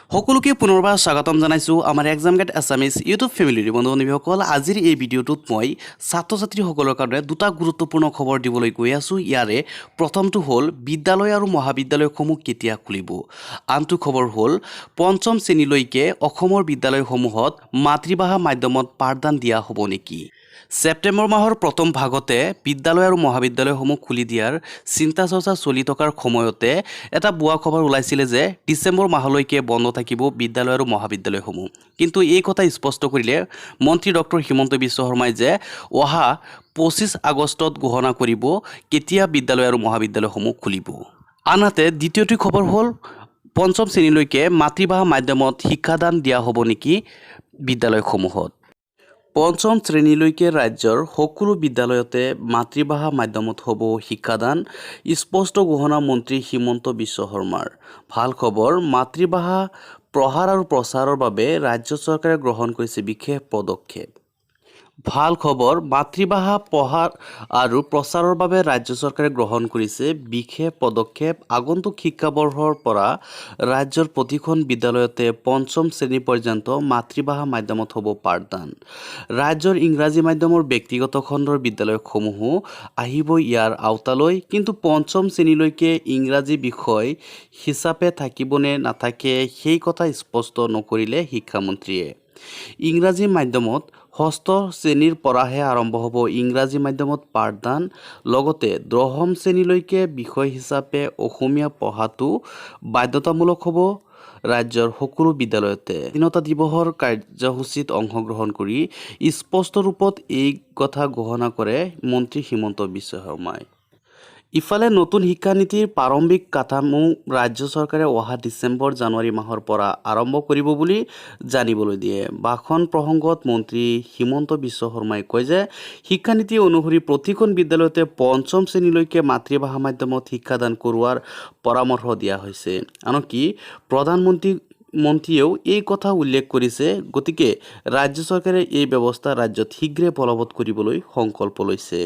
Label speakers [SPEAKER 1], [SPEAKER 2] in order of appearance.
[SPEAKER 1] সকলোকে পুনৰবাৰ স্বাগতম জনাইছোঁ আমাৰ এক্সাম গাইড আছামিজ ইউটিউব ফেমিলিৰ বন্ধু বান্ধৱীসকল। আজিৰ এই ভিডিঅ'টোত মই ছাত্ৰ ছাত্ৰীসকলৰ কাৰণে দুটা গুৰুত্বপূৰ্ণ খবৰ দিবলৈ গৈ আছোঁ। ইয়াৰে প্ৰথমটো হ'ল বিদ্যালয় আৰু মহাবিদ্যালয়সমূহ কেতিয়া খুলিব। আনটো খবৰ হ'ল পঞ্চম শ্ৰেণীলৈকে অসমৰ বিদ্যালয়সমূহত মাতৃভাষা মাধ্যমত পাঠদান দিয়া হ'ব নেকি। ছেপ্টেম্বৰ মাহৰ প্ৰথম ভাগতে বিদ্যালয় আৰু মহাবিদ্যালয়সমূহ খুলি দিয়াৰ চিন্তা চৰ্চা চলি থকাৰ সময়তে এটা ভুৱা খবৰ ওলাইছিলে যে ডিচেম্বৰ মাহলৈকে বন্ধ থাকিব বিদ্যালয় আৰু মহাবিদ্যালয়সমূহ। কিন্তু এই কথা স্পষ্ট কৰিলে মন্ত্ৰী ডক্টৰ হিমন্ত বিশ্ব শৰ্মাই যে অহা 25 আগষ্টত ঘোষণা কৰিব কেতিয়া বিদ্যালয় আৰু মহাবিদ্যালয়সমূহ খুলিব। আনহাতে দ্বিতীয়টো খবৰ হ'ল পঞ্চম শ্ৰেণীলৈকে মাতৃভাষা মাধ্যমত শিক্ষাদান দিয়া হ'ব নেকি বিদ্যালয়সমূহত। পঞ্চম শ্ৰেণীলৈকে ৰাজ্যৰ সকলো বিদ্যালয়তে মাতৃভাষা মাধ্যমত হ'ব শিক্ষাদান, স্পষ্ট ঘোষণা মন্ত্ৰী হিমন্ত বিশ্ব শৰ্মাৰ। ভাল খবৰ, মাতৃভাষা প্ৰসাৰ আৰু প্ৰচাৰৰ বাবে ৰাজ্য চৰকাৰে গ্ৰহণ কৰিছে বিশেষ পদক্ষেপ। ভাল খবৰ, মাতৃভাষা প্ৰসাৰ আৰু প্ৰচাৰৰ বাবে ৰাজ্য চৰকাৰে গ্ৰহণ কৰিছে বিশেষ পদক্ষেপ। আগন্তুক শিক্ষাবৰ্ষৰ পৰা ৰাজ্যৰ প্ৰতিখন বিদ্যালয়তে পঞ্চম শ্ৰেণী পৰ্যন্ত মাতৃভাষা মাধ্যমত হ'ব পাঠদান। ৰাজ্যৰ ইংৰাজী মাধ্যমৰ ব্যক্তিগত খণ্ডৰ বিদ্যালয়সমূহো আহিব ইয়াৰ আওতালৈ। কিন্তু পঞ্চম শ্ৰেণীলৈকে ইংৰাজী বিষয় হিচাপে থাকিবনে নাথাকে, সেই কথা স্পষ্ট নকৰিলে শিক্ষামন্ত্ৰীয়ে। ইংৰাজী মাধ্যমত ষষ্ঠ শ্ৰেণীৰ পৰাহে আৰম্ভ হ'ব ইংৰাজী মাধ্যমত পাঠদান। লগতে দশম শ্ৰেণীলৈকে বিষয় হিচাপে অসমীয়া পঢ়াটো বাধ্যতামূলক হ'ব ৰাজ্যৰ সকলো বিদ্যালয়তে। স্বাধীনতা দিৱসৰ কাৰ্যসূচীত অংশগ্ৰহণ কৰি স্পষ্ট ৰূপত এই কথা ঘোষণা কৰে মন্ত্ৰী হিমন্ত বিশ্ব শৰ্মাই। ইফালে নতুন শিক্ষানীতিৰ প্ৰাৰম্ভিক কাঠামো ৰাজ্য চৰকাৰে অহা ডিচেম্বৰ জানুৱাৰী মাহৰ পৰা আৰম্ভ কৰিব বুলি জানিবলৈ দিয়ে। ভাষণ প্ৰসংগত মন্ত্ৰী হিমন্ত বিশ্ব শৰ্মাই কয় যে শিক্ষানীতি অনুসৰি প্ৰতিখন বিদ্যালয়তে পঞ্চম শ্ৰেণীলৈকে মাতৃভাষা মাধ্যমত শিক্ষাদান কৰোৱাৰ পৰামৰ্শ দিয়া হৈছে। আনকি প্ৰধানমন্ত্ৰী মন্ত্ৰীয়েও এই কথা উল্লেখ কৰিছে। গতিকে ৰাজ্য চৰকাৰে এই ব্যৱস্থা ৰাজ্যত শীঘ্ৰে বলবৎ কৰিবলৈ সংকল্প লৈছে।